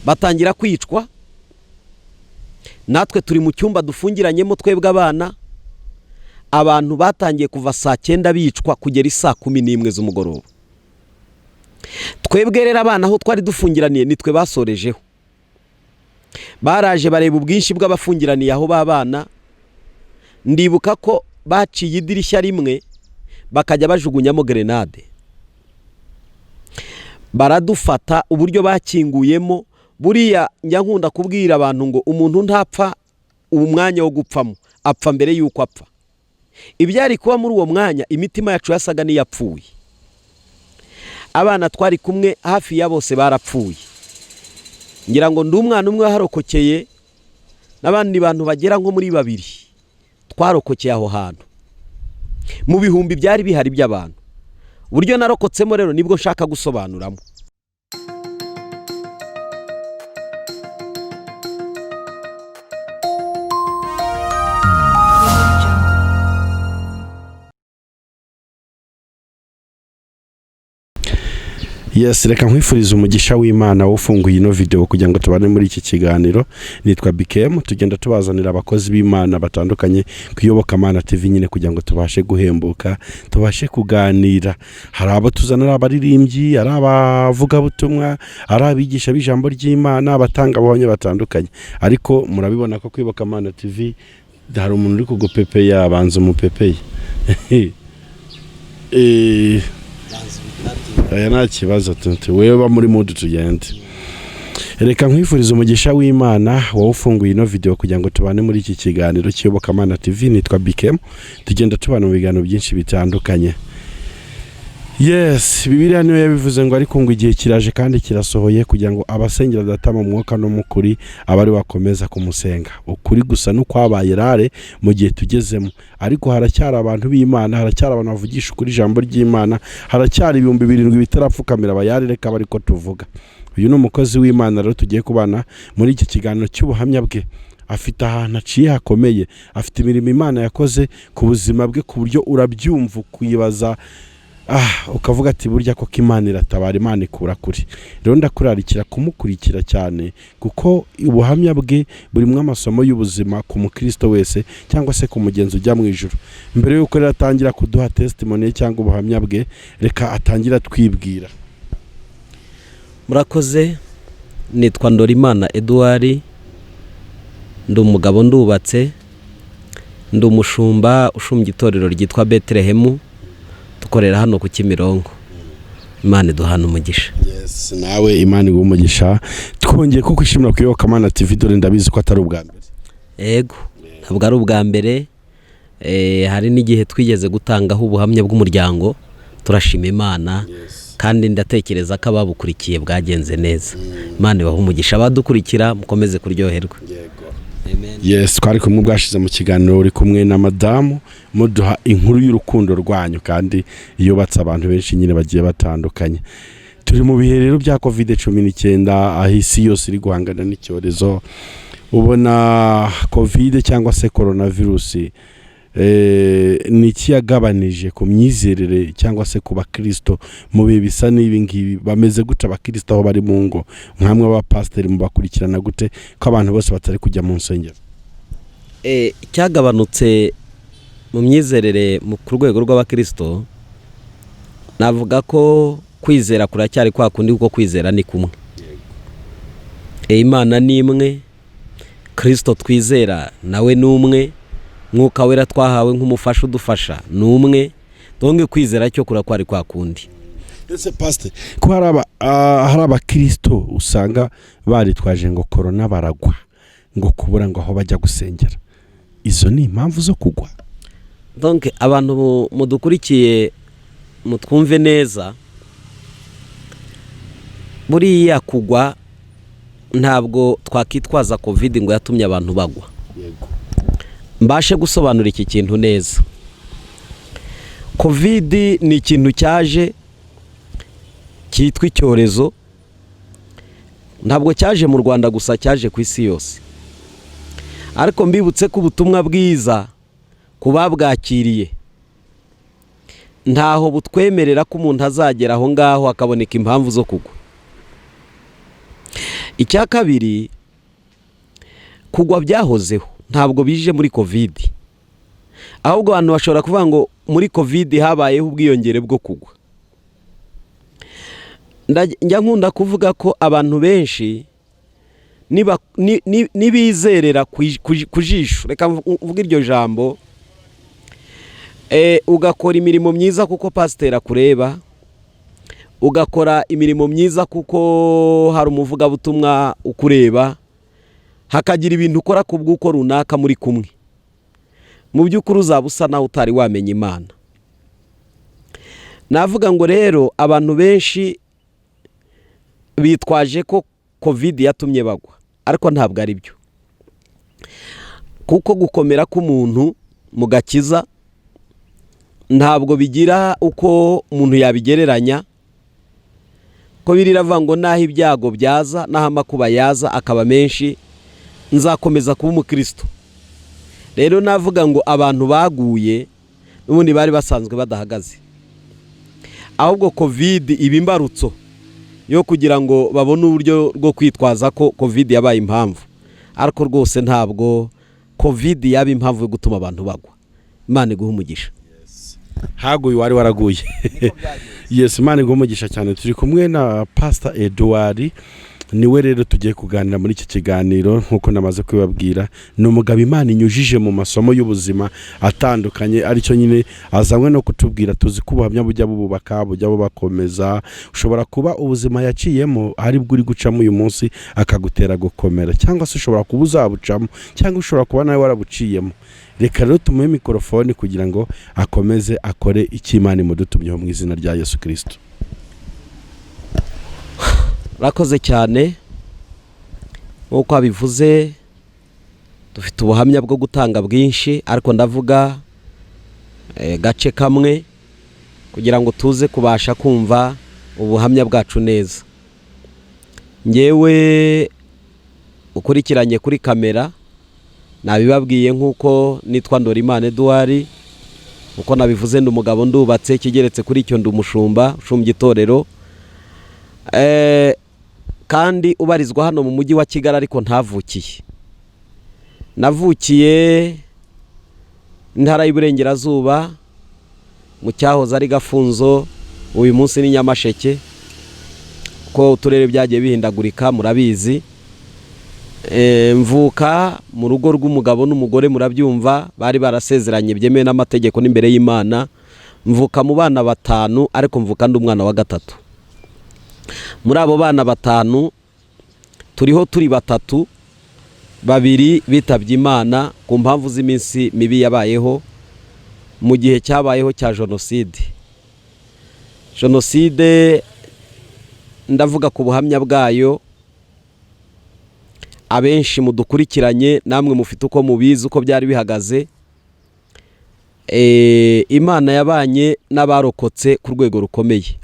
Batangira kwicwa, natwe turi mu cyumba dufungiranyemo twebwe abana. Abantu batangiye kuva saa 9 bicwa kugera isaa 11 z'umugoroba. Twebwe rero abana aho twari dufungiraniye nitwe basorejeho. Baraje bareba ubwinshi bw'abafungiraniye aho b'abana. Ndibuka ko baciye idirishya rimwe bakajya bajugunyamo grenade. Baradufata uburyo bakinguyemo. Buriya njya nkunda kubwira abantu ngo umuntu ntapfa umwanya wo gupfamo, apfa mbere y'uko apfa. Ibyari kuba muri uwo mwanya, imitima yacu yasaga n'iyapfuye. Abana twari kumwe hafi ya bose barapfuye. Ngira ngo ndi umwana umwe waharokokeye n'abandi bantu bagera nko muri 2 twarokokeye aho hantu mu bihumbi byari bihari by'abantu. Uburyo narokotsemo rero nibwo nshaka gusobanuramo. Yes, reka nkwifuriza umugisha w'Imana ufunguye ino video kugira ngo tubane muri iki kiganiro. Nitwa BKM, tugenda tubazanira abakozi b'Imana batandukanye ku Iyobokamana TV nyine kugira ngo tubashe guhembuka, tubashe kuganira. Hari abo tuzanira abaririmbyi, ari abavugabutumwa, ari abigisha b'ijambo ry'Imana, abatangabuhamya batandukanye. Ariko murabibona ko ku Iyobokamana TV hari umuntu uri kugupepeya, banza umupepeye. Aya nta kibazo, wewe muri mudu tugende. Reka nkwifuriza umugisha w'Imana wowe ufunguye ino video kugira ngo tubane muri iki kiganiro cy'Iyobokamana TV. Nitwa BKM, tugenda tubana mu biganiro byinshi bitandukanye. Yes, Bibiliya niyo yabivuze ngo ariko ngo igihe kiraje kandi kirasohoye kugira ngo abasengera Data mu mwuka no mu kuri abari bakomeza kumusenga. Ukuri gusa n'ukwabaye rare mu gihe tugezemo, ariko haracyari abantu b'Imana, haracyari abantu bavugisha ukuri ijambo ry'Imana, haracyari 7000 bitarapfukamira abayari, reka bari ko tuvuga. Uyu ni umukozi w'Imana rero tugiye kubana muri iki kiganiro cy'ubuhamya bwe. Afite ahantu aciye hakomeye, afite imirimo Imana yakoze ku buzima bwe ku buryo urabyumva ukibaza, ukavuga ati burya koko Imana iratabara, Imana ikura kure. Rero ndakurarikira kumukurikira cyane kuko ubuhamya bwe burimo amasomo y'ubuzima ku mukristo wese cyangwa se ku mugenzi ujya mu ijuru. Mbere y'uko rero atangira kuduha testimony cyangwa ubuhamya bwe, reka atangira twibwira. Murakoze, nitwa Ndorimana Edouard, ndi umugabo, ndubatse, ndi umushumba ushumbye itorero ryitwa Betelehemu, dukorera hano ku Kimironko. Imana iduhana umugisha. Yes, nawe Imana iguhe umugisha. Twongeye ko kwishimira ku Iyobokamana TV, dore ndabizi ko atari ubwa mbere. Yego, ntabwo ari ubwa mbere. Hari n'igihe twigeze gutangaho ubuhamya bw'umuryango, turashima Imana. Kandi ndatekereza ko ababukurikiye bwagenze neza. Imana ibahe umugisha, abadukurikira mukomeze kuryoherwa. Yes, twari kumwe bwashize mu kiganiro uri kumwe na madamu muduha inkuru y'urukundo rwanyu kandi yubatse abantu benshi nyine bagiye batandukanye. Turi mu bihe rero bya COVID-19 aho isi yose iri guhangana n'icyorezo. Ubona COVID cyangwa se coronavirus ni iki yagabanije ku myizerere cyangwa se ku bakristo mu bihe bisa n'ibi ngibi? Bameze gute abakristo aho bari mu ngo? Nkamwe abapasiteri mubakurikirana gute ko abantu bose batari kujya mu nsengero? Icyagabanutse mu myizerere ku rwego rw'abakristo, navuga ko kwizera kuracyari kwa kundi, kuko kwizera ni kumwe. Imana ni imwe, Kristo twizera nawe ni umwe, Mwuka Wera twahawe nk'umufasha udufasha ni umwe. Donge kwizera cyo kurakwari kwa kundi. Ese pastor, ko hari abakristo usanga baritwaje ngo corona baragwa, ngo kubura ngo aho bajya gusengera, izo ni impamvu zo kugwa? Donc abantu mudukurikiye mutwumve neza, buriya kugwa ntabwo twakitwaza COVID ngo yatumye abantu bagwa. Mbashe gusobanura iki kintu neza. COVID ni ikintu cyaje cyitwa icyorezo, ntabwo cyaje mu Rwanda gusa, cyaje ku isi yose. Ariko mbibutse ko ubutumwa bwiza ku babwakiriye ntaho butwemerera ko umuntu azagera aho ngaho hakaboneka impamvu zo kugwa. Icya kabiri, kugwa byahozeho, ntabwo bije muri COVID. Ahubwo abantu bashobora kuvuga ngo muri COVID habayeho ubwiyongere bwo kugwa. Njya nkunda kuvuga ko abantu benshi nibizerera ku jisho, reka mvuge iryo jambo, ugakora imirimo myiza kuko pasiteri akureba, ugakora imirimo myiza kuko hari umuvugabutumwa ukureba, hakagira ibintu ukora ku bw'uko runaka muri kumwe, mu by'ukuri uzaba usa nawe utari wamenya Imana. Navuga ngo rero abantu benshi bitwaje ko COVID yatumye bagwa, ariko ntabwo ari byo, kuko gukomera k'umuntu mu gakiza ntabwo bigira uko umuntu yabigereranya. Ko biravuga ngo naho ibyago byaza, naho amakuba yaza akaba menshi, nzakomeza kuba umukristo. Rero navuga ngo abantu baguye n'ubundi bari basanzwe badahagaze, ahubwo COVID iba imbarutso yo kugira ngo babone uburyo bwo kwitwaza ko COVID yabaye impamvu, ariko rwose ntabwo COVID yaba impamvu yo gutuma abantu bagwa. Imana iguhe umugisha. Haguye wari waraguye. Yes, Imana iguhe umugisha cyane. Turi kumwe na Pastor Edouard, niwe rero tugiye kuganira muri iki kiganiro. Nk'uko namaze kubibabwira, ni umugabo Imana inyujije mu masomo y'ubuzima atandukanye, aricyo nyine azanywe no kutubwira. Tuzi ko ubuhamya bujya bububaka, bujya bubakomeza. Ushobora kuba ubuzima yaciyemo ari bwo uri gucamo uyu munsi, akagutera gukomera, cyangwa se ushobora kuba uzabucamo, cyangwa ushobora kuba nawe warabuciyemo. Reka rero tumuhe mikorofone kugira ngo akomeze akore icyo Imana imudutumyeho mu izina rya Yesu Kirisito. Urakoze cyane. Nk'uko abivuze, dufite ubuhamya bwo gutanga bwinshi, ariko ndavuga gace kamwe kugira ngo tuze kubasha kumva ubuhamya bwacu neza. Ngewe ukurikiranye kuri kamera nabibabwiye, nk'uko nitwa Ndorimana Edouard, uko nabivuze, ndi umugabo, ndubatse, ikigeretse kuri icyo ndi umushumba ushumbya itorero, kandi ubarizwa hano mu mujyi wa Kigali, ariko ntavukiye. Navukiye Intara y'Iburengerazuba, mu cyahoze ari Gafunzo, uyu munsi ni Nyamasheke, ko uturere byagiye bihindagurika murabizi. Mvuka mu rugo rw'umugabo n'umugore, murabyumva, bari barasezeranye byemewe n'amategeko n'imbere y'Imana. Mvuka mu bana batanu, ariko mvuka ndi umwana wa gatatu. Muri abo bana batanu turiho turi batatu, babiri bitabye Imana ku mpamvu z'iminsi mibi yabayeho mu gihe cyabayeho cya jenoside. Jenoside, ndavuga ku buhamya bwayo, abenshi mudukurikiranye namwe mufite uko mubizi uko byari bihagaze. Imana yabanye n'abarokotse ku rwego rukomeye.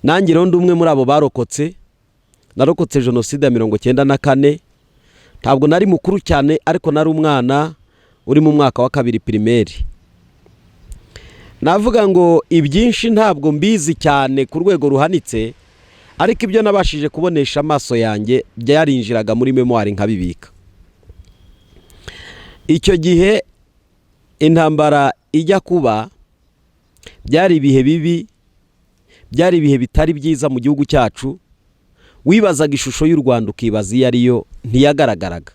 Nanjye rero ndi umwe muri abo barokotse. Narokotse jenoside ya 94. Ntabwo nari mukuru cyane, ariko nari umwana uri mu mwaka wa kabiri primaire. Navuga ngo ibyinshi ntabwo mbizi cyane ku rwego ruhanitse, ariko ibyo nabashije kubonesha amaso yanjye byarinjiraga muri mémoire nkabibika. Icyo gihe intambara ijya kuba, byari ibihe bibi, byari ibihe bitari byiza mu gihugu cyacu. Wibazaga ishusho y'u Rwanda, ukibaza iyo ariyo, ntiyagaragaraga.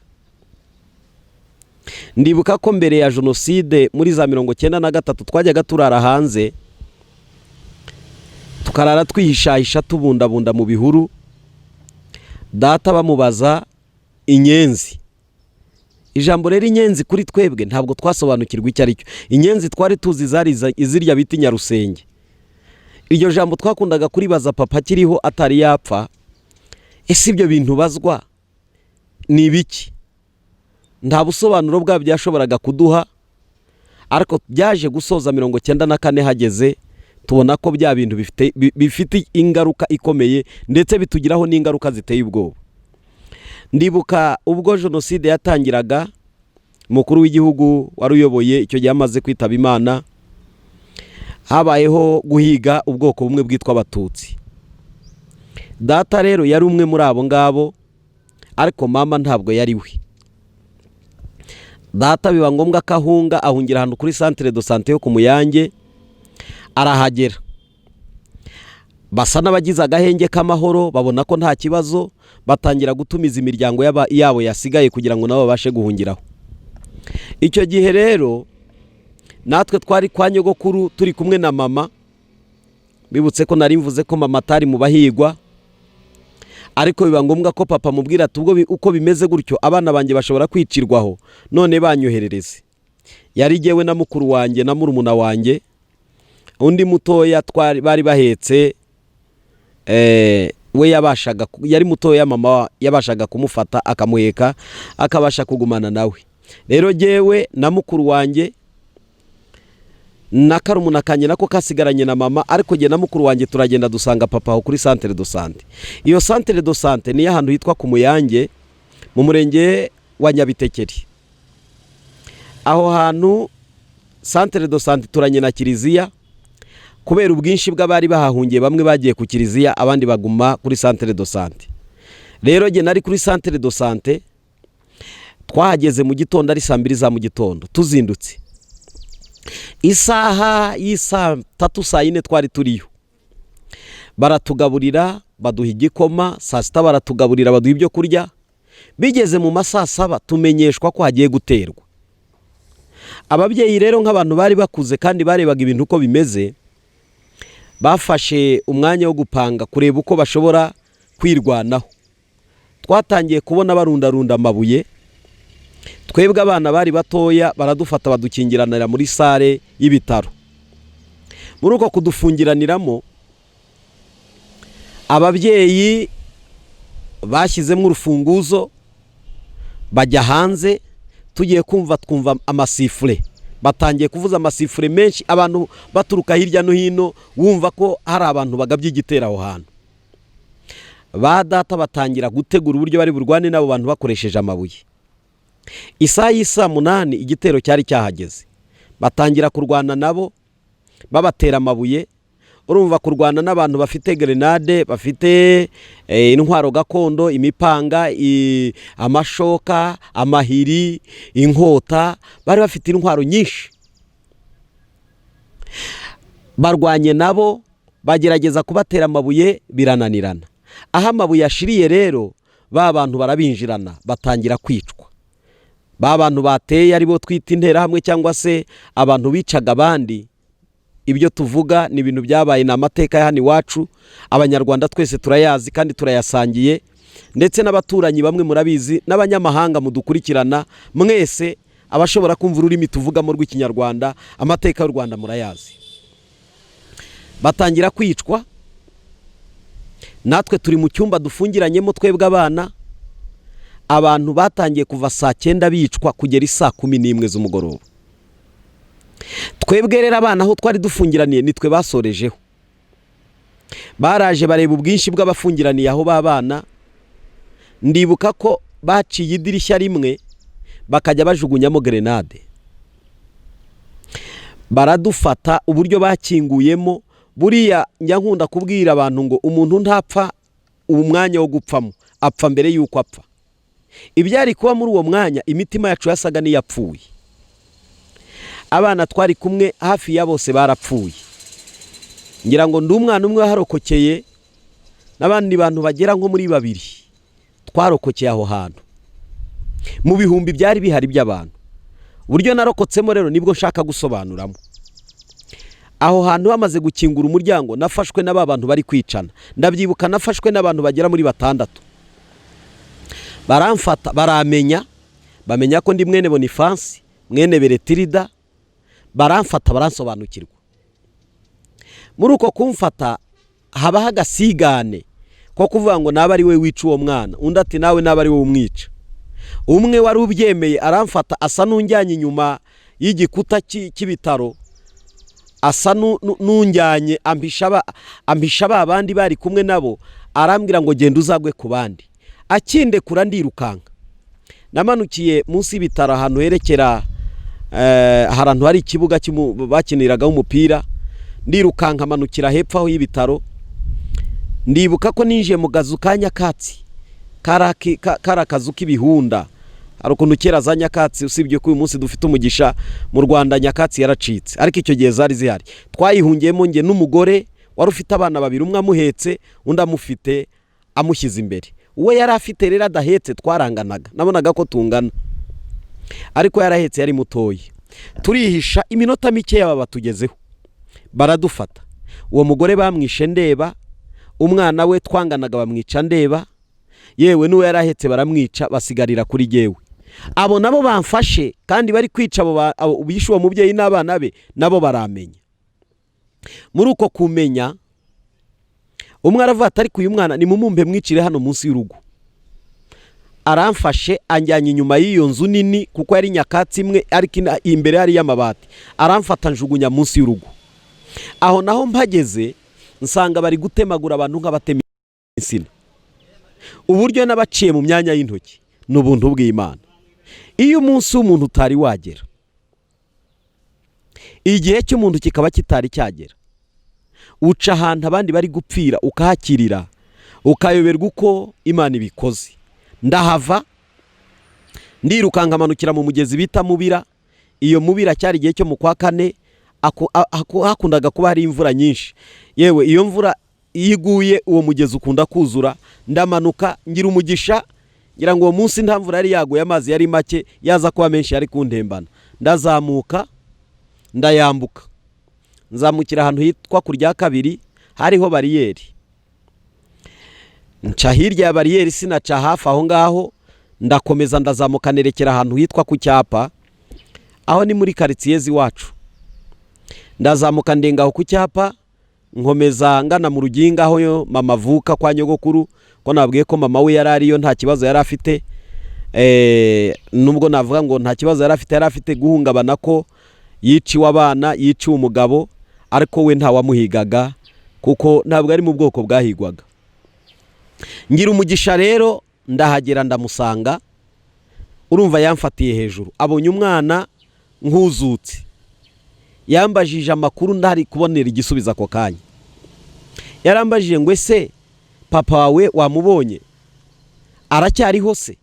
Ndibuka ko mbere ya jenoside muri za 93 twajyaga turara hanze, tukarara twihishahisha, tubundabunda mu bihuru. Data bamubaza inyenzi. Ijambo rero inyenzi kuri twebwe ntabwo twasobanukirwa icyo ari cyo. Inyenzi twari tuzi zari izirya bita inyarusenge. Iryo jambo twakundaga kuribaza papa akiriho, atari yapfa: "Ese ibyo bintu bazwa ni ibiki?" Nta busobanuro bwabyo yashoboraga kuduha. Ariko byaje gusoza 94 hageze, tubona ko bya bintu bifite ingaruka ikomeye, ndetse bitugiraho n'ingaruka ziteye ubwoba. Ndibuka ubwo jenoside yatangiraga, umukuru w'igihugu wari uyoboye icyo gihe amaze kwitaba Imana, habayeho guhiga ubwoko bumwe bwitwa Abatutsi. Data rero yari umwe muri abo ngabo, ariko mama ntabwo yari we. Data biba ngombwa ko ahunga, ahungira ahantu kuri centre de santé yo ku Muyange. Arahagera, basa n'abagize agahenge k'amahoro, babona ko nta kibazo, batangira gutumiza imiryango yabo yasigaye kugira ngo nabo babashe guhungiraho. Icyo gihe rero natwe twari kwa nyogokuru turi kumwe na mama. Bibutse ko nari mvuze ko mama atari mu bahigwa, ariko biba ngombwa ko papa amubwira ati: "Ubwo uko bimeze gutyo, abana banjye bashobora kwicirwaho, none banyoherereze." Yari jyewe na mukuru wanjye na murumuna wanjye undi mutoya twari bari bahetse. We yabashaga yari mutoya, mama yabashaga kumufata akamuheka, akabasha kugumana nawe. Rero jyewe na mukuru wanjye na karumuna kanjye nako kasigaranye na mama, ariko jye na mukuru wanjye turagenda dusanga papa aho kuri centre de santé. Iyo centre de santé niyo ahantu hitwa ku Muyange, mu murenge wa Nyabitekeri. Aho hantu centre de santé turanye na kiliziya. Kubera ubwinshi bw'abari bahahungiye, bamwe bagiye ku kiliziya, abandi baguma kuri centre de santé. Rero jye nari kuri centre de santé. Twahageze mu gitondo ari saa 2 za mu gitondo, tuzindutse. Isaha y'isaa 3, saa 4 twari turiyo. Baratugaburira, baduha igikoma. Saa sita baratugaburira, baduha ibyo kurya. Bigeze mu ma saa saba tumenyeshwa ko hagiye guterwa. Ababyeyi rero, nk'abantu bari bakuze kandi barebaga ibintu uko bimeze, bafashe umwanya wo gupanga, kureba uko bashobora kwirwanaho. Twatangiye kubona barundarunda amabuye. Twebwe abana bari batoya baradufata, badukingiranira muri salle y'ibitaro. Muri uko kudufungiraniramo, ababyeyi bashyizemo urufunguzo, bajya hanze. Tugiye kumva twumva amasifure, batangiye kuvuza amasifure menshi, abantu baturuka hirya no hino, wumva ko hari abantu bagabye igitero aho hantu. Ba data batangira gutegura uburyo bari burwane n'abo bantu bakoresheje amabuye. Isaha y'isaa 8 igitero cyari cyahageze, batangira kurwana nabo babatera amabuye. Urumva, kurwana n'abantu bafite grenade, bafite intwaro gakondo, imipanga, amashoka, amahiri, inkota, bari bafite intwaro nyinshi. Barwanye nabo, bagerageza kubatera amabuye, birananirana. Aho amabuye ashiriye rero, ba bantu barabinjirana, batangira kwicwa. Ba bantu bateye, aribo twita interahamwe cyangwa se abantu bicaga abandi. Ibyo tuvuga ni ibintu byabaye, ni amateka ya hano iwacu. Abanyarwanda twese turayazi kandi turayasangiye, ndetse n'abaturanyi bamwe murabizi, n'abanyamahanga mudukurikirana mwese, abashobora kumva ururimi tuvugamo rw'Ikinyarwanda, amateka y'u Rwanda murayazi. Batangira kwicwa, natwe turi mu cyumba dufungiranyemo twebwe abana. Abantu batangiye kuva saa 9 bicwa kugera isaa 11 z'umugoroba. Twebwe rero abana, aho twari dufungiraniye, nitwe basorejeho. Baraje bareba ubwinshi bw'abafungiraniye aho b'abana. Ndibuka ko baciye idirishya rimwe, bakajya bajugunyamo grenade. Baradufata, uburyo bakinguyemo. Buriya njya nkunda kubwira abantu ngo umuntu ntapfa umwanya wo gupfamo, apfa mbere y'uko apfa. Ibyari kuba muri uwo mwanya, imitima yacu yasaga n'iyapfuye. Abana twari kumwe hafi ya bose barapfuye. Ngira ngo ndi umwana umwe waharokokeye n'abandi bantu bagera nko muri babiri twarokokeye aho hantu, mu bihumbi byari bihari by'abantu. Uburyo narokotsemo rero nibwo nshaka gusobanuramo. Aho hantu bamaze gukingura umuryango, nafashwe n'aba bantu bari kwicana. Ndabyibuka, nafashwe n'abantu bagera muri batandatu. Baramfata, baramenya, bamenya ko ndi mwene Bonifansi, mwene Beretirida. Baramfata, baransobanukirwa. Muri uko kumfata habaho agasigane ko kuvuga ngo naba ari we wica uwo mwana, undi ati: "Nawe naba ari we umwica." Umwe wari ubyemeye aramfata, asa n'unjyanye inyuma y'igikuta cy'ibitaro, asa n'unjyanye, ampisha ba bandi bari kumwe nabo, arambwira ngo: "Genda uzagwe ku bandi." Akindekura ndirukanka, namanukiye munsi y'ibitaro ahantu herekera ahantu hari ikibuga bakiniragaho umupira. Ndirukanka, manukira hepfo aho y'ibitaro. Ndibuka ko ninjiye mu kazu ka nyakatsi, kari akazu k'ibihunda. Hari ukuntu kera za nyakatsi, usibye ko uyu munsi dufite umugisha mu Rwanda nyakatsi yaracitse, ariko icyo gihe zari zihari. Twayihungiyemo njye n'umugore wari ufite abana babiri, umwe amuhetse, undi amufite amushyize imbere. Uwo yari afite rero adahetse twaranganaga, nabonaga ko tungana, ariko yarahetse yari mutoya. Turihisha, iminota mikeya baba batugezeho baradufata. Uwo mugore bamwishe ndeba, umwana we twanganaga bamwica ndeba, yewe n'uwo yari ahetse baramwica, basigarira kuri jyewe. Abo nabo bamfashe kandi bari kwica abo bishe uwo mubyeyi n'abana be, nabo baramenya. Muri uko kumenya, umwe aravuga ati: "Ariko uyu mwana nimumumpe mwicire hano munsi y'urugo." Aramfashe anjyanye inyuma y'iyo nzu nini, kuko yari nyakatsi imwe ariko imbere yari iy'amabati. Aramfata njugunya munsi y'urugo. Aho naho mpageze nsanga bari gutemagura abantu nk'abatema insina. Uburyo n'abaciye mu myanya y'intoki ni ubuntu bw'Imana. Iyo umunsi w'umuntu utari wagera, igihe cy'umuntu kikaba kitari cyagera, uca ahantu abandi bari gupfira ukahakirira, ukayoberwa uko Imana ibikoze. Ndahava ndirukanka, manukira mu mugezi bita Mubira. Iyo Mubira cyari igihe cyo mu kwa kane, hakundaga kuba hari imvura nyinshi. Yewe, iyo mvura iyo iguye uwo mugezi ukunda kuzura. Ndamanuka ngira umugisha, ngira ngo uwo munsi nta mvura yari yaguye, amazi yari make, yaza kuba menshi yari kuntembana. Ndazamuka ndayambuka, nzamukira ahantu hitwa ku rya kabiri, hariho bariyeri. Nca hirya ya bariyeri, sinaca hafi aho ngaho, ndakomeza ndazamuka nerekera ahantu hitwa ku cyapa. Aho ni muri karitsiye z'iwacu. Ndazamuka ndenga aho ku cyapa, nkomeza ngana mu Ruginga aho yo mama avuka kwa nyogokuru, ko nabwiye ko mama we yari ariyo, nta kibazo yari afite. Nubwo navuga ngo nta kibazo yari afite, yari afite guhungabana ko yiciwe abana, yiciwe umugabo, ariko we ntawamuhigaga kuko ntabwo ari mu bwoko bwahigwaga. Ngira umugisha rero ndahagera ndamusanga. Urumva yamfatiye hejuru, abonye umwana nk'uzutse, yambajije amakuru ndari kubonera igisubizo ako kanya. Yarambajije ngo: "Ese papa wawe wamubonye? Aracyariho se?"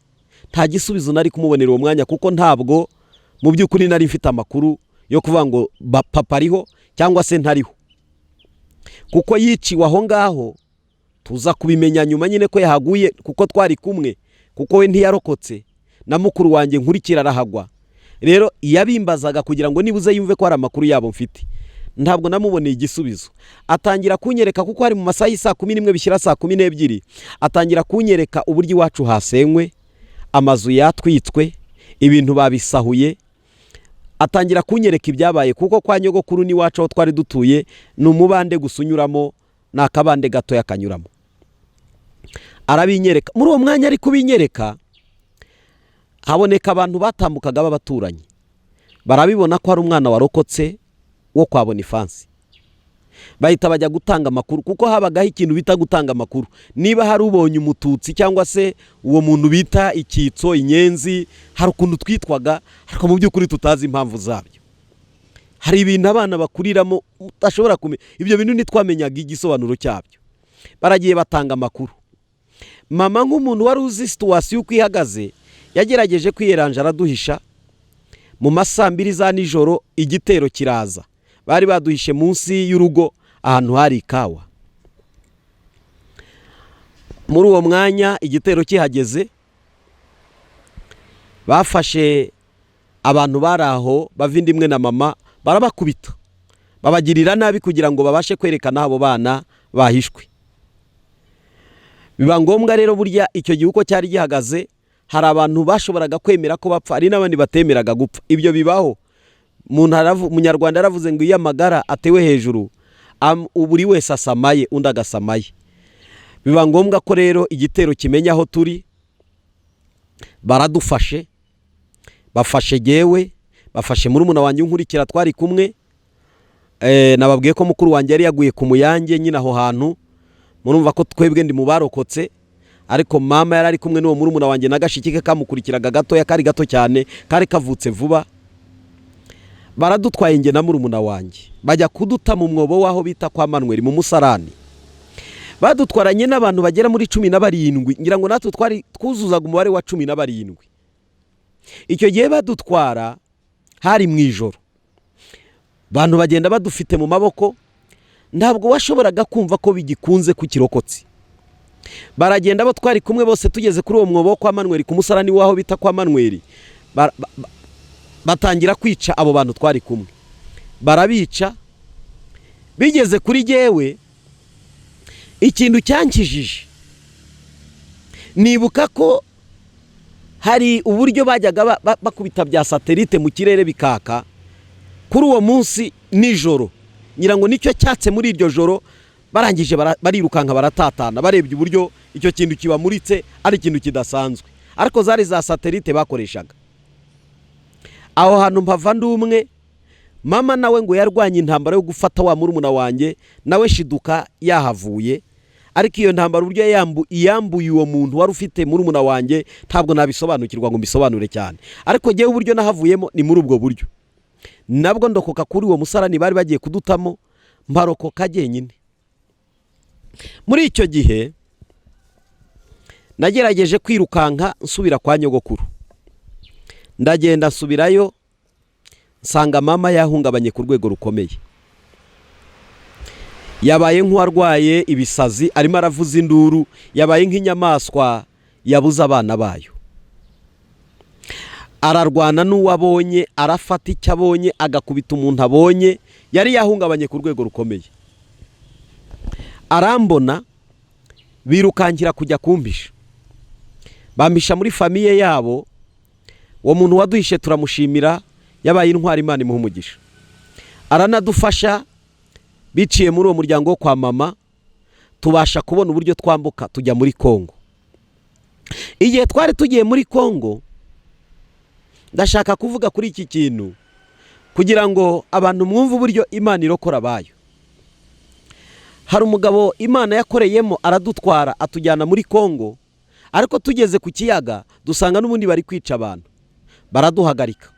Nta gisubizo nari kumubonera uwo mwanya, kuko ntabwo mu by'ukuri nari mfite amakuru yo kuvuga ngo papa ariho cyangwa se ntariho, kuko yiciwe aho ngaho. Tuza kubimenya nyuma nyine ko yahaguye, kuko twari kumwe, kuko we ntiyarokotse, na mukuru wanjye nkurikira arahagwa. Rero yabimbazaga kugira ngo nibuze yumve ko hari amakuru yabo mfite. Ntabwo namuboneye igisubizo. Atangira kunyereka, kuko hari mu masaha y'isaa 11 bishyira saa 12, atangira kunyereka uburyo iwacu hasenywe, amazu yatwitswe, ibintu babisahuye. Atangira kunyereka ibyabaye, kuko kwa nyogokuru n'iwacu aho twari dutuye ni umubande gusa unyuramo, ni akabande gatoya kanyuramo. Arabinyereka. Muri uwo mwanya ari kubinyereka, haboneka abantu batambukaga b'abaturanyi, barabibona ko hari umwana warokotse wo kwa Bonifansi, bahita bajya gutanga amakuru, kuko habagaho ikintu bita gutanga amakuru. Niba hari ubonye Umututsi cyangwa se uwo muntu bita icyitso, inyenzi, hari ukuntu twitwaga ariko mu by'ukuri tutazi impamvu zabyo. Hari ibintu abana bakuriramo udashobora kumenya, ibyo bintu ntitwamenyaga igisobanuro cyabyo. Baragiye batanga amakuru. Mama nk'umuntu wari uzi situation uko ihagaze, yagerageje kwiyeranja araduhisha. Mu ma saa 2 za nijoro igitero kiraza. Bari baduhishe munsi y'urugo ahantu hari ikawa. Muri uwo mwanya igitero kihageze, bafashe abantu bari aho bava inda imwe na mama, barabakubita, babagirira nabi kugira ngo babashe kwerekana abo bana bahishwe. Biba ngombwa rero, burya icyo gihe uko cyari gihagaze, hari abantu bashoboraga kwemera ko bapfa, hari n'abandi batemeraga gupfa. Ibyo bibaho. Umunyarwanda yaravuze ngo iyo amagara atewe hejuru, buri wese asamaye, undi agasamaye. Biba ngombwa ko rero igitero kimenya aho turi. Baradufashe, bafashe jyewe, bafashe murumuna wanjye unkurikira twari kumwe. Nababwiye ko mukuru wanjye yari yaguye ku Muyange nyine aho hantu. Murumva ko twebwe ndi mu barokotse, ariko mama yari ari kumwe n'uwo murumuna wanjye na gashiki ke kamukurikiraga gatoya, kari gato cyane, kari kavutse vuba. Baradutwaye njye na murumuna wanjye, bajya kuduta mu mwobo w'aho bita kwa Manweri mu musarani. Badutwaranye n'abantu bagera muri 17, ngira ngo natwe twari twuzuzaga umubare wa 17. Icyo gihe badutwara hari mu ijoro, abantu bagenda badufite mu maboko, ntabwo washoboraga kumva ko bigikunze ku kirokotsi. Baragenda abo twari kumwe bose, tugeze kuri uwo mwobo wo kwa Manweri, ku musarani w'aho bita kwa Manweri, batangira kwica abo bantu twari kumwe, barabica. Bigeze kuri jyewe, ikintu cyankijije, nibuka ko hari uburyo bajyaga bakubita bya satellite mu kirere bikaka. Kuri uwo munsi nijoro, ngira ngo nicyo cyatse muri iryo joro, barangije barirukanka baratatana, barebye uburyo icyo kintu kibamuritse ari ikintu kidasanzwe, ariko zari za satellite bakoreshaga. Aho hantu mpava ndi umwe. Mama nawe ngo yarwanye intambara yo gufata wa murumuna wanjye, nawe shiduka yahavuye. Ariko iyo ntambara, uburyo yambuye uwo muntu wari ufite murumuna wanjye, ntabwo nabisobanukirwa ngo mbisobanure cyane. Ariko ngewe uburyo nahavuyemo ni muri ubwo buryo, nabwo ndokoka kuri uwo musarani bari bagiye kudutamo, mparokoka jyenyine. Muri icyo gihe nagerageje kwirukanka nsubira kwa nyogokuru, ndagenda nsubirayo, nsanga mama yahungabanye ku rwego rukomeye, yabaye nk'uwarwaye ibisazi, arimo aravuza induru, yabaye nk'inyamaswa yabuze abana bayo. Ararwana n'uwo abonye, arafata icyo abonye agakubita umuntu abonye, yari yahungabanye ku rwego rukomeye. Arambona, birukankira kujya kumpisha, bampisha muri famille yabo. Uwo muntu waduhishe turamushimira, yabaye intwari, Imana imuha umugisha, aranadufasha. Biciye muri uwo muryango wo kwa mama, tubasha kubona uburyo twambuka tujya muri Kongo. Igihe twari tugiye muri Kongo, ndashaka kuvuga kuri iki kintu kugira ngo abantu mwumve uburyo Imana irokora abayo. Hari umugabo Imana yakoreyemo, aradutwara atujyana muri Kongo, ariko tugeze ku kiyaga dusanga n'ubundi bari kwica abantu, baraduhagarika.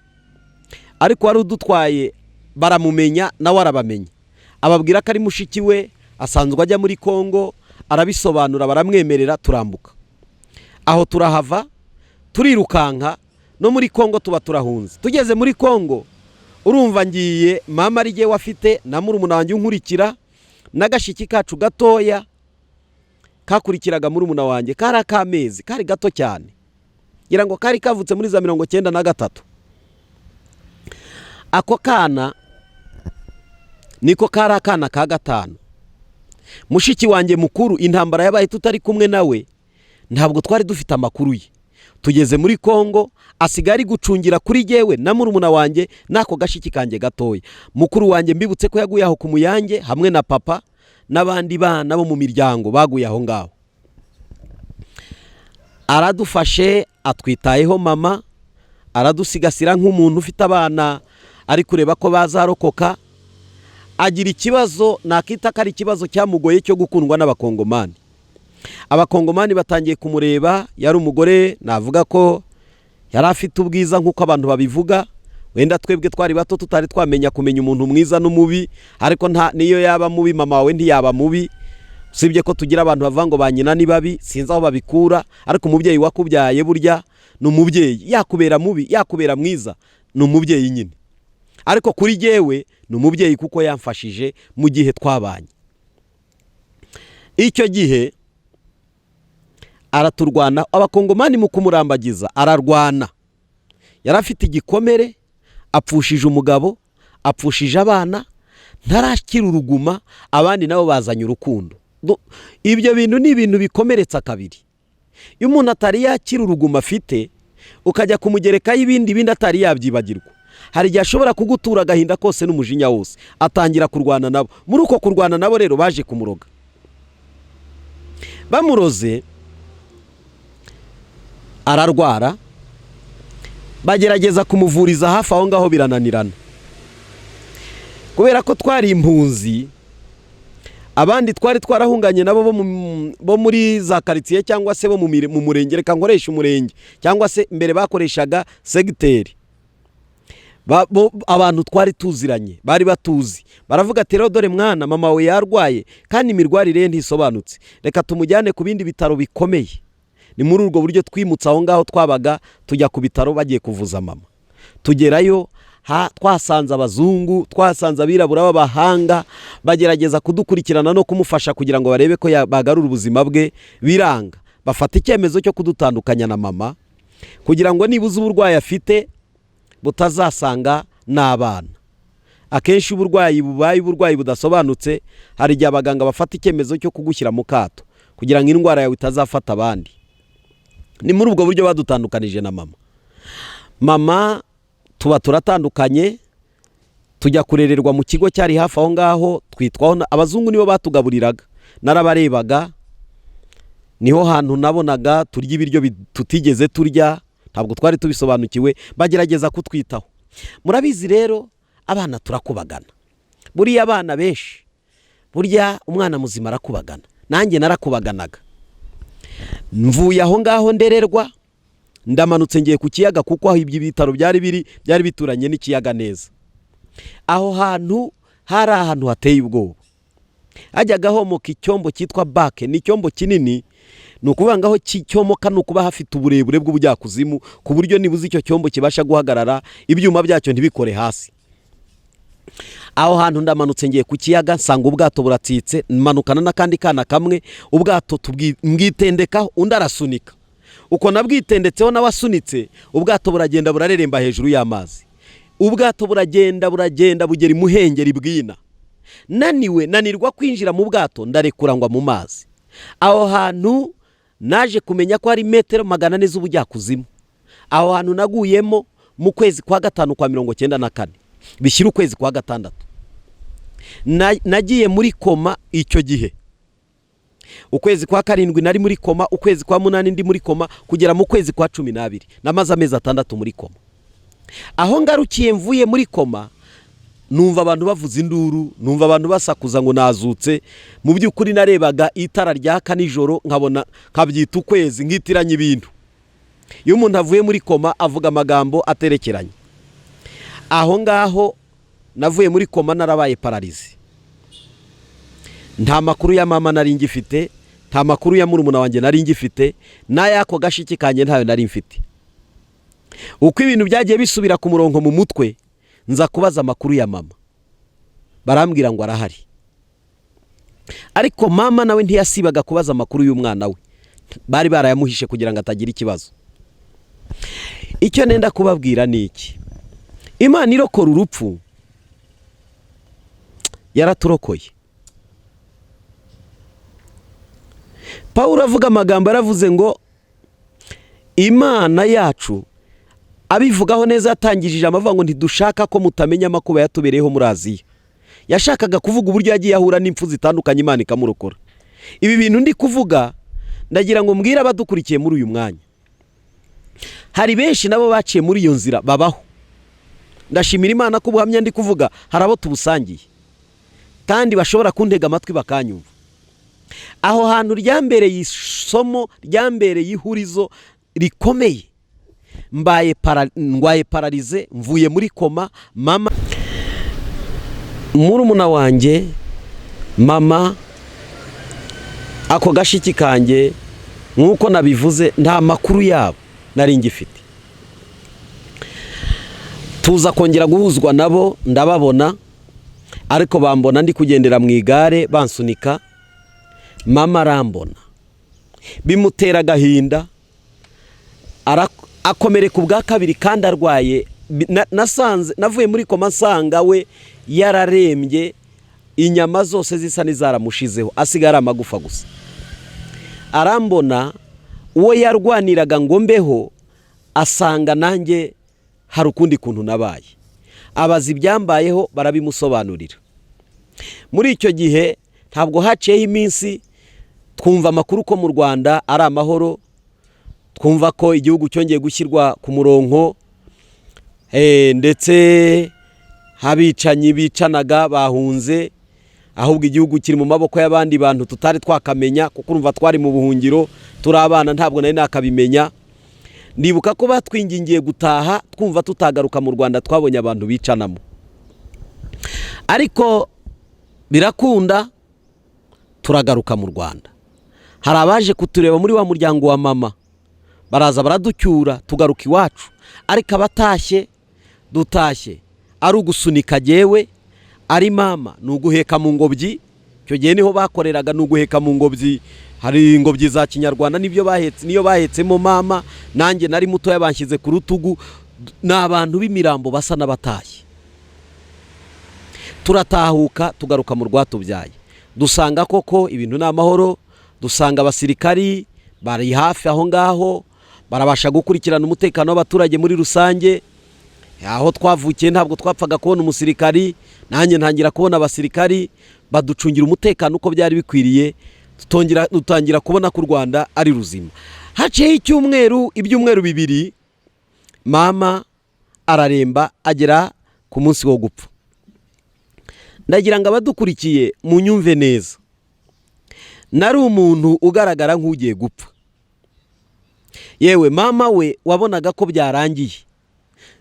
Ariko wari udutwaye baramumenya, nawe arabamenya, ababwira ko ari mushiki we, asanzwe ajya muri Kongo, arabisobanura, baramwemerera, turambuka. Aho turahava, turirukanka no muri Kongo tuba turahunze. Tugeze muri Kongo, urumva ngiye mama ari jye wafite na murumuna wanjye unkurikira n'agashiki kacu gatoya kakurikiraga murumuna wanjye, kari ak'amezi, kari gato cyane, ngira ngo kari kavutse muri za 93. Ako kana niko kari akana ka gatanu. Mushiki wanjye mukuru, intambara yabaye tutari kumwe nawe, ntabwo twari dufite amakuru ye. Tugeze muri Kongo asigaye ari gucungira kuri jyewe na murumuna wanjye n'ako gashiki kanjye gatoya. Mukuru wanjye, mbibutse ko yaguye aho ku Muyange hamwe na papa n'abandi bana bo mu miryango baguye aho ngaho. Aradufashe, atwitayeho, mama aradusigasira nk'umuntu ufite abana ari kureba ko bazarokoka. Agira ikibazo nakita ko ari ikibazo cyamugoye cyo gukundwa n'Abakongomani. Abakongomani batangiye kumureba, yari umugore navuga ko yari afite ubwiza nk'uko abantu babivuga. Wenda twebwe twari bato, tutari twamenya kumenya umuntu mwiza n'umubi, ariko nta niyo yaba mubi, mama wawe ntiyaba mubi. Usibye ko tugira abantu bavuga ngo ba nyina ni babi, sinzi aho babikura, ariko umubyeyi wakubyaye burya ni umubyeyi, yakubera mubi yakubera mwiza, ni umubyeyi nyine. Ariko kuri jyewe ni umubyeyi kuko yamfashije mu gihe twabanye. Icyo gihe araturwana, Abakongomani mu kumurambagiza ararwana, yari afite igikomere, apfushije umugabo, apfushije abana, ntarakira uruguma, abandi nabo bazanye urukundo. Ibyo bintu ni ibintu bikomeretsa kabiri. Iyo umuntu atari yakira uruguma afite, ukajya kumugerekaho ibindi bindi atari yabyibagirwa, hari igihe ashobora kugutura agahinda kose n'umujinya wose, atangira kurwana nabo. Muri uko kurwana nabo rero baje kumuroga. Bamuroze ararwara, bagerageza kumuvuriza hafi aho ngaho birananirana. Kubera ko twari impunzi, abandi twari twarahunganye nabo bo muri za karitsiye cyangwa se bo mu murenge, reka nkoresha umurenge cyangwa se mbere bakoreshaga segiteri. Abantu twari tuziranye bari batuzi, baravuga ati: "Rero dore mwana, mama we yarwaye kandi imirwarire ye ntisobanutse, reka tumujyane ku bindi bitaro bikomeye." Ni muri ubwo buryo twimutse aho ngaho twabaga, tujya ku bitaro bagiye kuvuza mama. Tugerayo, twasanze abazungu, twasanze abirabura b'abahanga, bagerageza kudukurikirana no kumufasha kugira ngo barebe ko bagarura ubuzima bwe, biranga. Bafata icyemezo cyo kudutandukanya na mama kugira ngo nibuze uburwayi afite butazasanga n'abana. Akenshi uburwayi bubaye uburwayi budasobanutse, hari igihe abaganga bafata icyemezo cyo kugushyira mu kato kugira ngo indwara yawe itazafata abandi. Ni muri ubwo buryo badutandukanije na mama. Mama tuba turatandukanye, tujya kurererwa mu kigo cyari hafi aho ngaho, twitwaho abazungu, nibo batugaburiraga. Narabarebaga, niho hantu nabonaga turya ibiryo tutigeze turya, ntabwo twari tubisobanukiwe. Bagerageza kutwitaho. Murabizi rero, abana turakubagana. Buriya abana benshi, burya umwana muzima arakubagana, nanjye narakubaganaga. Mvuye aho ngaho ndererwa, ndamanutse ngiye ku kiyaga, kuko aho ibyo bitaro byari biri byari bituranye n'ikiyaga neza. Aho hantu hari ahantu hateye ubwoba, hajyaga homoka icyombo cyitwa bake. Ni icyombo kinini, ni ukuvuga ngo aho cyomoka ni ukuba hafite uburebure bw'ubujyakuzimu, ku buryo nibuze icyo cyombo kibasha guhagarara, ibyuma byacyo ntibikore hasi. Aho hantu ndamanutse ngiye ku kiyaga, nsanga ubwato buratsitse. Manukana n'akandi kana kamwe, ubwato mbwitendekaho, undi arasunika. Uko nabwitendetseho nawe asunitse, ubwato buragenda, burareremba hejuru y'amazi. Ubwato buragenda, buragenda, bugera imuhengeri bwina. Naniwe, nanirwa kwinjira mu bwato, ndarekura ngwa mu mazi. Aho hantu naje kumenya ko hari metero 400 z'ubujyakuzimu. Aho hantu naguyemo mu kwezi kwa gatanu kwa 94, bishyira ukwezi kwa gatandatu. Nagiye muri koma icyo gihe. Ukwezi kwa karindwi nari muri koma, ukwezi kwa munani ndi muri koma, kugera mu kwezi kwa 12 namaze amezi 6 muri koma. Aho ngarukiye mvuye muri koma, numva abantu bavuza induru, numva abantu basakuza ngo nazutse. Mu by'ukuri narebaga itara ryaka nijoro, nkabona nkabyita ukwezi, nkitiranya ibintu. Iyo umuntu avuye muri koma avuga amagambo aterekeranye. Aho ngaho navuye muri koma narabaye paralysé. Nta makuru ya mama nari ngifite, nta makuru ya murumuna wanjye nari ngifite, n'ay'ako gashiki kanjye ntayo nari mfite. Uko ibintu byagiye bisubira ku murongo mu mutwe, nza kubaza amakuru ya mama, barambwira ngo arahari. Ariko mama nawe ntiyasibaga kubaza amakuru y'umwana we, bari barayamuhishe kugira ngo atagira ikibazo. Icyo nenda kubabwira ni iki: Imana irokora urupfu, yaraturokoye. Pawulo avuga amagambo, yaravuze ngo Imana yacu, abivugaho neza, yatangije ijambo avuga ngo: "Ntidushaka ko mutamenya amakuba yatubereyeho muri Aziya." Yashakaga kuvuga uburyo yagiye ahura n'impfu zitandukanye, Imana ikamurokora. Ibi bintu ndi kuvuga, ndagira ngo mbwire abadukurikiye muri uyu mwanya, hari benshi nabo baciye muri iyo nzira babaho. Ndashimira Imana ko ubuhamya ndi kuvuga hari abo tubusangiye kandi bashobora kuntega amatwi bakanyumva. Aho hantu ryambereye isomo, ryambereye ihurizo rikomeye. Mbaye ndwaye paralysé, mvuye muri koma, mama, murumuna wanjye, mama, ako gashiki kanjye, nk'uko nabivuze, nta makuru yabo nari ngifite. Tuza kongera guhuzwa nabo, ndababona, ariko bambona ndi kugendera mu igare bansunika. Mama arambona, bimutera agahinda, akomereka ubwa kabiri kandi arwaye. Nasanze navuye muri koma nsanga we yararembye, inyama zose zisa n'izaramushizeho, asigaye ari amagufa gusa. Arambona, uwo yarwaniraga ngo mbeho, asanga nanjye hari ukundi kuntu nabaye. Abaza ibyambayeho, barabimusobanurira. Muri icyo gihe ntabwo haciyeho iminsi, twumva amakuru ko mu Rwanda ari amahoro, twumva ko igihugu cyongeye gushyirwa ku murongo, ndetse abicanyi bicanaga bahunze, ahubwo igihugu kiri mu maboko y'abandi bantu tutari twakamenya, kuko urumva twari mu buhungiro turi abana, ntabwo nari nakabimenya. Ndibuka ko batwingingiye gutaha, twumva tutagaruka mu Rwanda, twabonye abantu bicanamo, ariko birakunda turagaruka mu Rwanda. Hari abaje kutureba muri wa muryango wa mama, baraza baraducyura, tugaruka iwacu. Ariko abatashye, dutashye ari ugusunika jyewe, ari mama, ni uguheka mu ngobyi. Icyo gihe niho bakoreraga, ni uguheka mu ngobyi. Hari ingobyi za kinyarwanda, nibyo bahetse, niyo bahetsemo mama. Nanjye nari mutoya, banshyize ku rutugu. Ni abantu b'imirambo basa n'abatashye. Turatahuka, tugaruka mu Rwatubyaye, dusanga koko ibintu ni amahoro, dusanga abasirikari bari hafi aho ngaho, barabasha gukurikirana umutekano w'abaturage muri rusange. Aho twavukiye ntabwo twapfaga kubona umusirikari, nanjye ntangira kubona abasirikari baducungira umutekano uko byari bikwiriye. Dutangira kubona ko u Rwanda ari ruzima. Haciyeho icyumweru, ibyumweru 2, mama araremba, agera ku munsi wo gupfa. Ndagira ngo abadukurikiye munyumve neza. Nari umuntu ugaragara nk'ugiye gupfa. Yewe, mama we wabonaga ko byarangiye,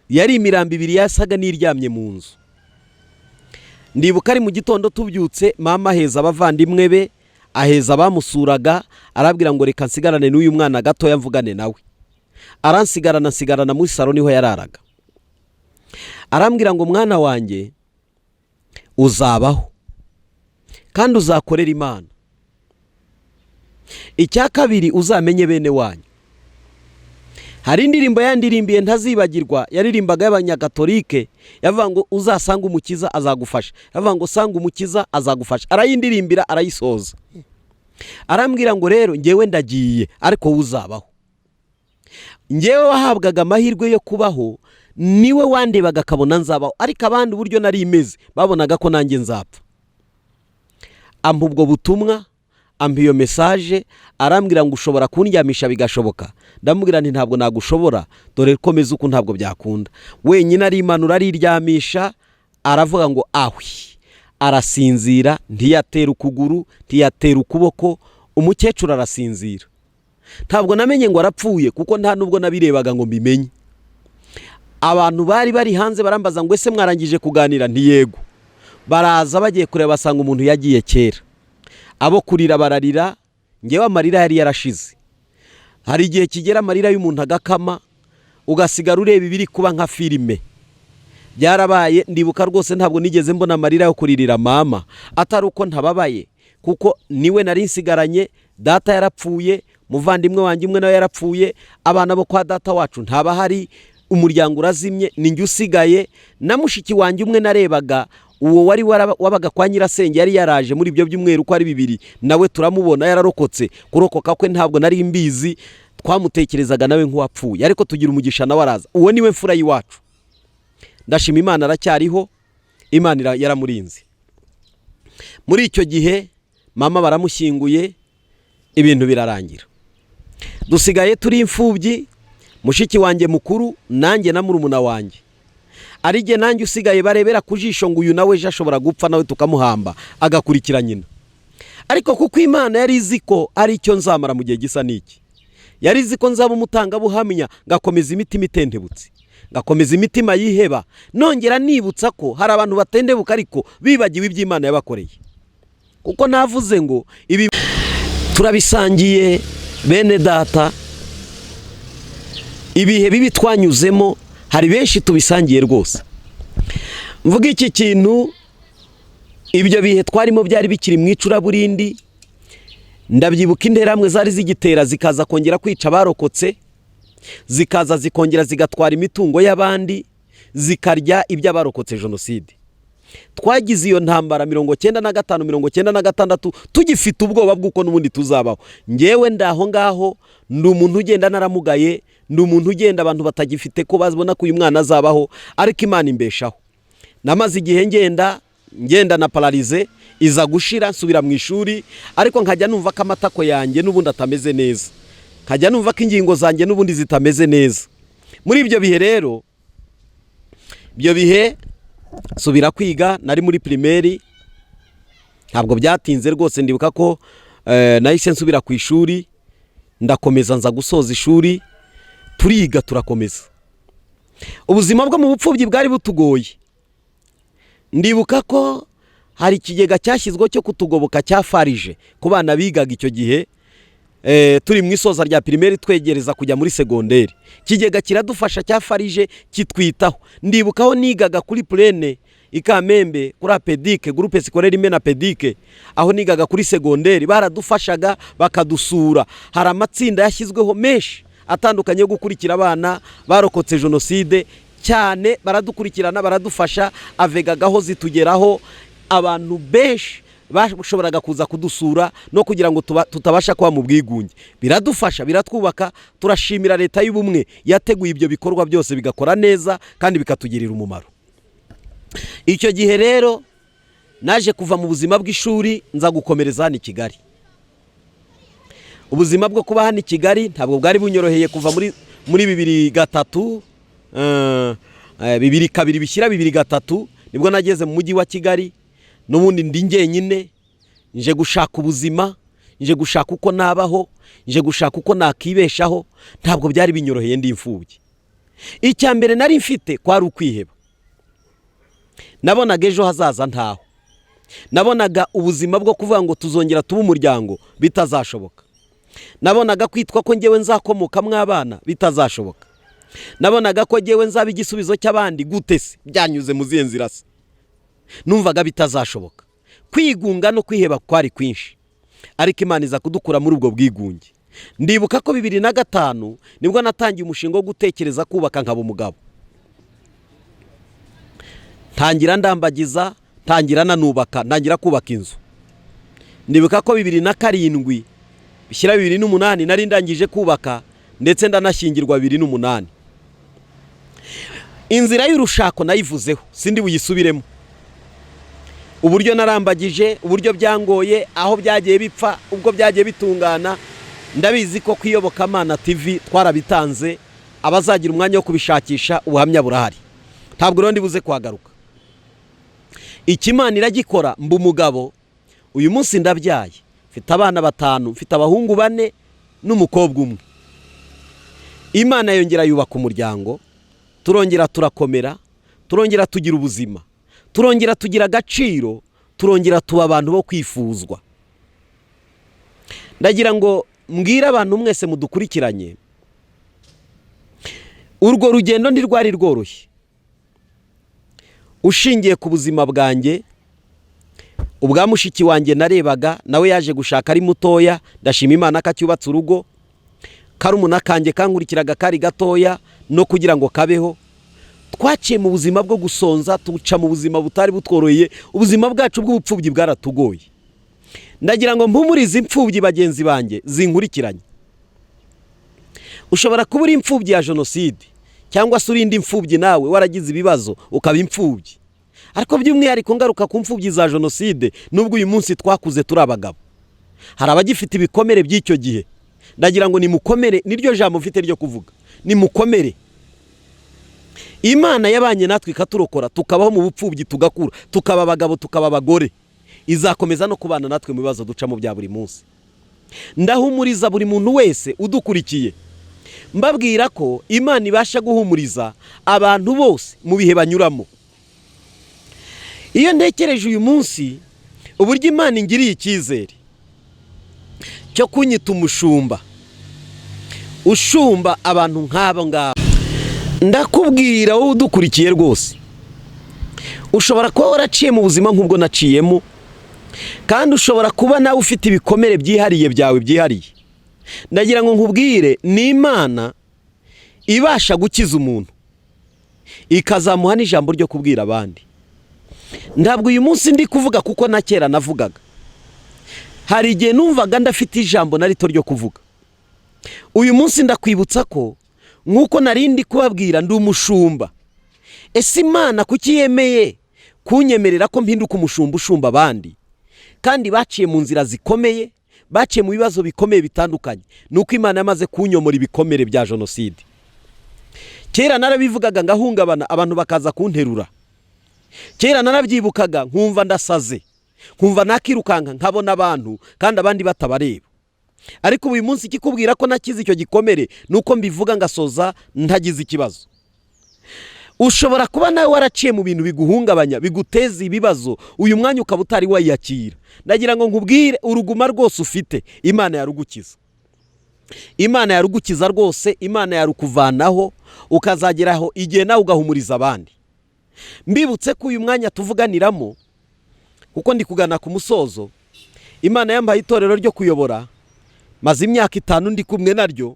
yari imirambo ibiri yasaga n'iryamye mu nzu. Ndibuka ari mu gitondo tubyutse, mama aheza abavandimwe be, aheza abamusuraga, arabwira ngo: "Reka nsigarane n'uyu mwana gatoya mvugane nawe." Aransigarana, nsigarana muri salo, niho yararaga. Arambwira ngo: "Mwana wanjye, uzabaho kandi uzakorera Imana. Icya kabiri, uzamenye bene wanyu." Hari indirimbo yandirimbiye ntazibagirwa, yaririmbaga y'Abanyakatolike, yavuga ngo: "Uzasanga Umukiza azagufasha." Yavuga ngo: "Sanga Umukiza azagufasha." Arayindirimbira, arayisoza, arambwira ngo: "Rero ngewe ndagiye, ariko wowe uzabaho." Ngewe wahabwaga amahirwe yo kubaho, niwe wandebaga akabona nzabaho, ariko abandi uburyo nari imeze babonaga ko nanjye nzapfa. Ampa ubwo butumwa, ampa iyo message, arambwira ngo: "Ushobora kundyamisha bigashoboka?" Ndamubwira nti: "Ntabwo nagushobora, dore ko meze uku, ntabwo byakunda." Wenyine arimanura, ariryamisha, aravuga ngo ahwi, arasinzira. Ntiyatera ukuguru, ntiyatera ukuboko, umukecuru arasinzira. Ntabwo namenye ngo arapfuye, kuko nta nubwo nabirebaga ngo mbimenye. Abantu bari bari hanze barambaza ngo: "Ese mwarangije kuganira?" Ntiyego. Baraza, bagiye kureba basanga umuntu yagiye kera. Abo kurira bararira, ngewe amarira yari yarashize. Hari igihe kigera amarira y'umuntu agakama, ugasigara ureba ibiri kuba nka filime. Byarabaye, ndibuka rwose, ntabwo nigeze mbona amarira yo kuririra mama, atari uko ntababaye, kuko niwe nari nsigaranye. Data yarapfuye, muvandimwe wanjye umwe nawe yarapfuye, abana bo kwa data wacu ntabahari, umuryango urazimye, ni njye usigaye na mushiki wanjye umwe narebaga. Uwo wari wabaga kwa nyirasenge yari yaraje muri ibyo byumweru uko ari 2, nawe turamubona yararokotse. Kurokoka kwe ntabwo nari mbizi, twamutekerezaga nawe nk'uwapfuye, ariko tugira umugisha nawe araza. Uwo niwe mfura y'iwacu. Ndashima Imana aracyariho, Imana yaramurinze. Muri icyo gihe mama baramushyinguye, ibintu birarangira, dusigaye turi imfubyi, mushiki wanjye mukuru, nanjye na murumuna wanjye. Ari jye nanjye usigaye barebera ku jisho ngo uyu nawe ejo ashobora gupfa, nawe tukamuhamba agakurikira nyina. Ariko kuko Imana yari izi ko ari icyo nzamara mu gihe gisa n'iki, yari izi ko nzaba umutangabuhamya, ngakomeza imitima itentebutse, ngakomeza imitima yiheba, nongera nibutsa ko hari abantu batendebuka ariko bibagiwe iby'Imana yabakoreye. Kuko navuze ngo ibi turabisangiye, bene data. Ibihe bibi twanyuzemo, hari benshi tubisangiye rwose. Mvuga iki kintu, ibyo bihe twarimo byari bikiri mu icuraburindi. Ndabyibuka, interahamwe zari zigitera, zikaza kongera kwica abarokotse, zikaza zikongera zigatwara imitungo y'abandi, zikarya iby'abarokotse jenoside. Twagize iyo ntambara 95, 96, tugifite ubwoba bw'uko n'ubundi tuzabaho. Ngewe ndaho ngaho, ndi umuntu ugenda naramugaye, ndi umuntu ugenda abantu batagifite ko babona ko uyu mwana azabaho, ariko Imana imbeshaho. Namaze igihe ngenda ngenda na paralysie, iza gushira nsubira mu ishuri, ariko nkajya numva ko amatako yanjye n'ubundi atameze neza, nkajya numva ko ingingo zanjye n'ubundi zitameze neza. Muri ibyo bihe rero, ibyo bihe nsubira kwiga, nari muri primaire. Ntabwo byatinze rwose, ndibuka ko nahise nsubira ku ishuri, ndakomeza nza gusoza ishuri. Turiga, turakomeza. Ubuzima bwo mu bupfubyi bwari butugoye. Ndibuka ko hari ikigega cyashyizweho cyo kutugoboka cya FARG ku bana bigaga icyo gihe, turi mu isoza rya primaire, twegereza kujya muri secondaire. Ikigega kiradufasha cya FARG, kitwitaho. Ndibuka aho nigaga kuri Purene i Kamembe, kuri APEDIC, Groupe Scolaire Imena APEDIC, aho nigaga kuri secondaire, baradufashaga bakadusura. Hari amatsinda yashyizweho menshi atandukanye yo gukurikira abana barokotse jenoside cyane. Baradukurikirana, baradufasha. AVEGA zitugeraho, abantu benshi bashoboraga kuza kudusura no kugira ngo tutabasha kuba mu bwigunge. Biradufasha, biratwubaka. Turashimira Leta y'Ubumwe yateguye ibyo bikorwa byose, bigakora neza kandi bikatugirira umumaro. Icyo gihe rero naje kuva mu buzima bw'ishuri, nza gukomereza hano i Kigali. Ubuzima bwo kuba hano i Kigali ntabwo bwari bunyoroheye. Kuva muri 2003, 2002 bishyira 2003, nibwo nageze mu mujyi wa Kigali. N'ubundi ndi njyenyine, nje gushaka ubuzima, nje gushaka uko nabaho, nje gushaka uko nakibeshaho. Ntabwo byari binyoroheye, ndi imfubyi. Icya mbere nari mfite kwari ukwiheba. Nabonaga ejo hazaza ntaho. Nabonaga ubuzima bwo kuvuga ngo tuzongera tube umuryango bitazashoboka. Nabonaga kwitwa ko ngewe nzakomokamo abana bitazashoboka. Nabonaga ko ngewe nzaba igisubizo cy'abandi gute se, byanyuze mu zihe nzira se? Numvaga bitazashoboka. Kwigunga no kwiheba kwari kwinshi, ariko Imana iza kudukura muri ubwo bwigunge. Ndibuka ko 2005 nibwo natangiye umushinga wo gutekereza kubaka nkaba umugabo. Ntangira ndambagiza, ntangira nanubaka, ntangira kubaka inzu. Ndibuka ko 2007 bishyira 2008 nari ndangije kubaka, ndetse ndanashyingirwa 2008. Inzira y'urushako nayivuzeho, sindi buyisubiremo, uburyo narambagije, uburyo byangoye, aho byagiye bipfa, ubwo byagiye bitungana. Ndabizi ko ku Iyobokamana TV twarabitanze. Abazagira umwanya wo kubishakisha, ubuhamya burahari. Ntabwo rero ndibuze kuhagaruka. Ikimana iragikora, mba umugabo. Uyu munsi ndabyaye, mfite abana batanu, mfite abahungu bane n'umukobwa umwe. Imana yongera yubaka umuryango, turongera turakomera, turongera tugira ubuzima, turongera tugira agaciro, turongera tuba abantu bo kwifuzwa. Ndagira ngo mbwire abantu mwese mudukurikiranye, urwo rugendo ntirwari rworoshye. Ushingiye ku buzima bwanjye, ubwa mushiki wanjye narebaga, nawe yaje gushaka ari mutoya, ndashima Imana ko acyubatse urugo. Karumuna kanjye kankurikiraga kari gatoya, no kugira ngo kabeho twaciye mu buzima bwo gusonza, tuca mu buzima butari butworoheye. Ubuzima bwacu bw'ubupfubyi bwaratugoye. Ndagira ngo mpumurize imfubyi bagenzi banjye zinkurikiranye. Ushobora kuba uri imfubyi ya jenoside, cyangwa se uri indi mfubyi nawe waragize ibibazo ukaba imfubyi. Ariko by'umwihariko ngaruka ku mfubyi za jenoside. Nubwo uyu munsi twakuze turi abagabo, hari abagifite ibikomere by'icyo gihe. Ndagira ngo nimukomere, niryo jambo mfite ryo kuvuga, nimukomere. Imana yabanye natwe ikaturokora, tukabaho mu bupfubyi, tugakura, tukaba abagabo, tukaba abagore, izakomeza no kubana natwe mu bibazo ducamo bya buri munsi. Ndahumuriza buri muntu wese udukurikiye, mbabwira ko Imana ibasha guhumuriza abantu bose mu bihe banyuramo. Iyo ntekereje uyu munsi uburyo Imana ingiriye icyizere cyo kunyita umushumba ushumba abantu nk'abo ngabo, ndakubwira wowe udukurikiye rwose, ushobora kuba waraciye mu buzima nk'ubwo naciyemo, kandi ushobora kuba nawe ufite ibikomere byihariye byawe byihariye. Ndagira ngo nkubwire, ni Imana ibasha gukiza umuntu, ikazamuha n'ijambo ryo kubwira abandi. Ntabwo uyu munsi ndi kuvuga kuko na kera navugaga. Hari igihe numvaga ndafite ijambo na rito ryo kuvuga. Uyu munsi ndakwibutsa ko nk'uko narindi kubabwira, ndi umushumba. Ese Imana kuki yemeye kunyemerera ko mpinduka umushumba ushumba abandi kandi baciye mu nzira zikomeye, baciye mu bibazo bikomeye bitandukanye? Ni uko Imana yamaze kunyomora ibikomere bya jenoside. Kera narabivugaga ngahungabana, abantu bakaza kunterura. Kera narabyibukaga nkumva ndasaze, nkumva nakirukanka nkabona abantu kandi abandi batabareba. Ariko uyu munsi ikikubwira ko nakize icyo gikomere ni uko mbivuga ngasoza ntagize ikibazo. Ushobora kuba nawe waraciye mu bintu biguhungabanya, biguteza ibibazo, uyu mwanya ukaba utari wayakira. Ndagira ngo nkubwire, uruguma rwose ufite Imana yarugukiza, Imana yarugukiza rwose, Imana yarukuvanaho, ukazageraho igihe nawe ugahumuriza abandi. Mbibutse ko uyu mwanya tuvuganiramo, kuko ndi kugana ku musozo, Imana yambaye itorero ryo kuyobora, maze imyaka 5 ndi kumwe naryo,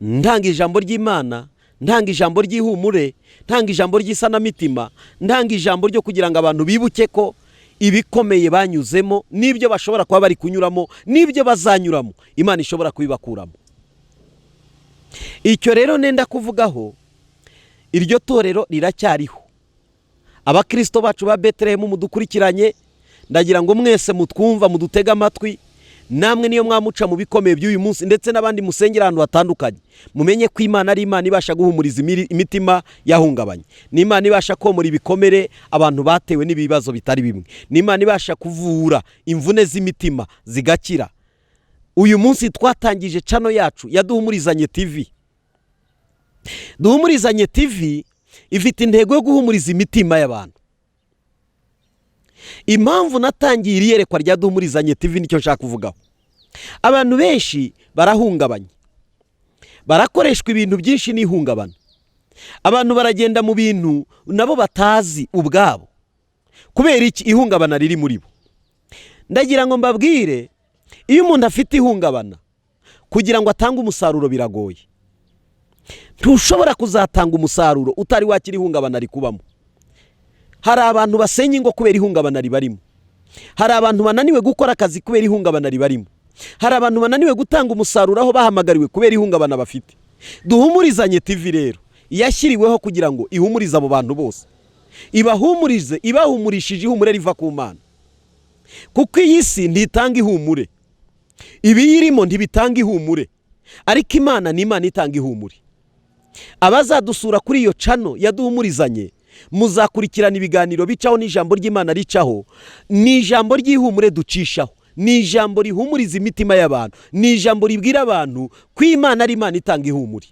ntanga ijambo ry'Imana, ntanga ijambo ry'ihumure, ntanga ijambo ry'isanamitima, ntanga ijambo ryo kugira ngo abantu bibuke ko ibikomeye banyuzemo n'ibyo bashobora kuba bari kunyuramo n'ibyo bazanyuramo Imana ishobora kubibakuramo. Icyo rero nenda kuvugaho, iryo torero riracyariho. Abakristo bacu ba Betelehemu mudukurikiranye, ndagira ngo mwese mutwumva, mudutega amatwi, namwe niyo mwamuca mu bikomeye by'uyu munsi, ndetse n'abandi musengera ahantu hatandukanye, mumenye ko Imana ari Imana ibasha guhumuriza imitima yahungabanye, ni Imana ibasha komora ibikomere abantu batewe n'ibibazo bitari bimwe, ni Imana ibasha kuvura imvune z'imitima zigakira. Uyu munsi twatangije channel yacu ya Duhumurizanye TV. Duhumurizanye TV ifite intego yo guhumuriza imitima y'abantu. Impamvu natangiye iri yerekwa rya Duhumurizanye TV nicyo nshaka kuvugaho. Abantu benshi barahungabanye, barakoreshwa ibintu byinshi n'ihungabana. Abantu baragenda mu bintu nabo batazi ubwabo, kubera iki? Ihungabana riri muri bo. Ndagira ngo mbabwire, iyo umuntu afite ihungabana, kugira ngo atange umusaruro biragoye. Ntushobora kuzatanga umusaruro utari wakira ihungabana rikubamo. Hari abantu basenya ingo kubera ihungabana ribarimo. Hari abantu bananiwe gukora akazi kubera ihungabana ribarimo. Hari abantu bananiwe gutanga umusaruro aho bahamagariwe kubera ihungabana bafite. Duhumurizanye TV rero yashyiriweho kugira ngo ihumurize abo bantu bose, ibahumurize, ibahumurishije ihumure riva ku Mana. Kuko iyi si ntitanga ihumure, ibiyirimo ntibitanga ihumure, ariko Imana ni Imana itanga ihumure. Abazadusura kuri iyo channel ya Duhumurizanye, muzakurikirana ibiganiro bicaho n'ijambo ry'Imana ricaho. Ni ijambo ry'ihumure ducishaho, ni ijambo rihumuriza imitima y'abantu, ni ijambo ribwira abantu ko Imana ari Imana itanga ihumure.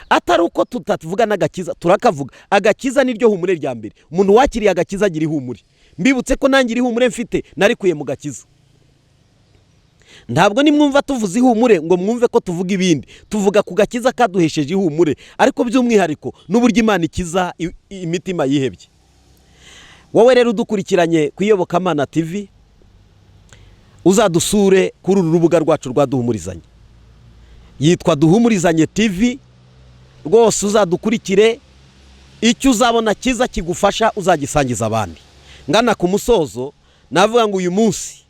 Atari uko tutavuga n'agakiza, turakavuga. Agakiza niryo humure rya mbere. Umuntu wakiriye agakiza agira ihumure. Mbibutse ko nanjye ihumure mfite narikuye mu gakiza. Ntabwo nimwumva tuvuze ihumure ngo mwumve ko tuvuga ibindi, tuvuga ku gakiza kaduhesheje ihumure, ariko by'umwihariko n'uburyo Imana ikiza imitima yihebye. Wowe rero udukurikiranye ku Iyobokamana TV, uzadusure kuri uru rubuga rwacu rwa Duhumurizanye, yitwa Duhumurizanye TV. Rwose uzadukurikire, icyo uzabona cyiza kigufasha uzagisangiza abandi. Ngana ku musozo, navuga ngo uyu munsi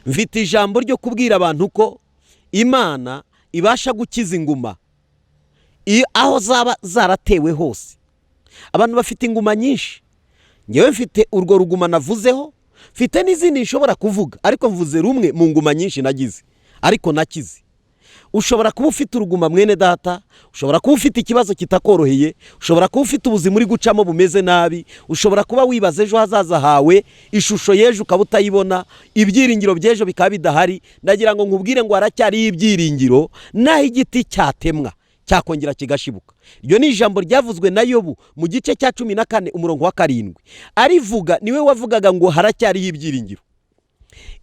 mfite ijambo ryo kubwira abantu ko Imana ibasha gukiza inguma aho zaba zaratewe hose. Abantu bafite inguma nyinshi, ngewe mfite urwo ruguma navuzeho, mfite n'izindi nshobora kuvuga, ariko mvuze rumwe mu nguma nyinshi nagize ariko nakize. Ushobora kuba ufite uruguma mwene data, ushobora kuba ufite ikibazo kitakoroheye, ushobora kuba ufite ubuzima uri gucamo bumeze nabi, ushobora kuba wibaza ejo hazaza hawe, ishusho y'ejo ukaba utayibona, ibyiringiro by'ejo bikaba bidahari. Ndagira ngo nkubwire ngo haracyariho ibyiringiro, naho igiti cyatemwa cyakongera kigashibuka. Iryo ni ijambo ryavuzwe na Yobu mu gice cya 14 umurongo wa 7. Arivuga niwe wavugaga ngo haracyariho ibyiringiro.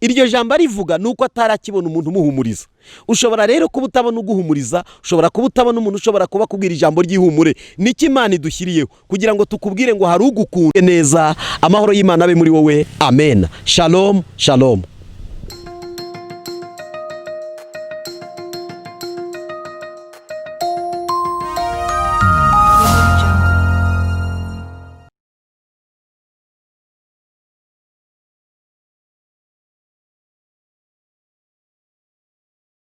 Iryo jambo arivuga nuko atarakibona umuntu umuhumuriza. Ushobora rero kuba utabona uguhumuriza, ushobora kuba utabona umuntu ushobora kuba akubwira ijambo ry'ihumure. Niki Imana idushyiriyeho kugira ngo tukubwire ngo hari ugukunda neza. Amahoro y'Imana abe muri wowe. Amen. Shalom, shalom.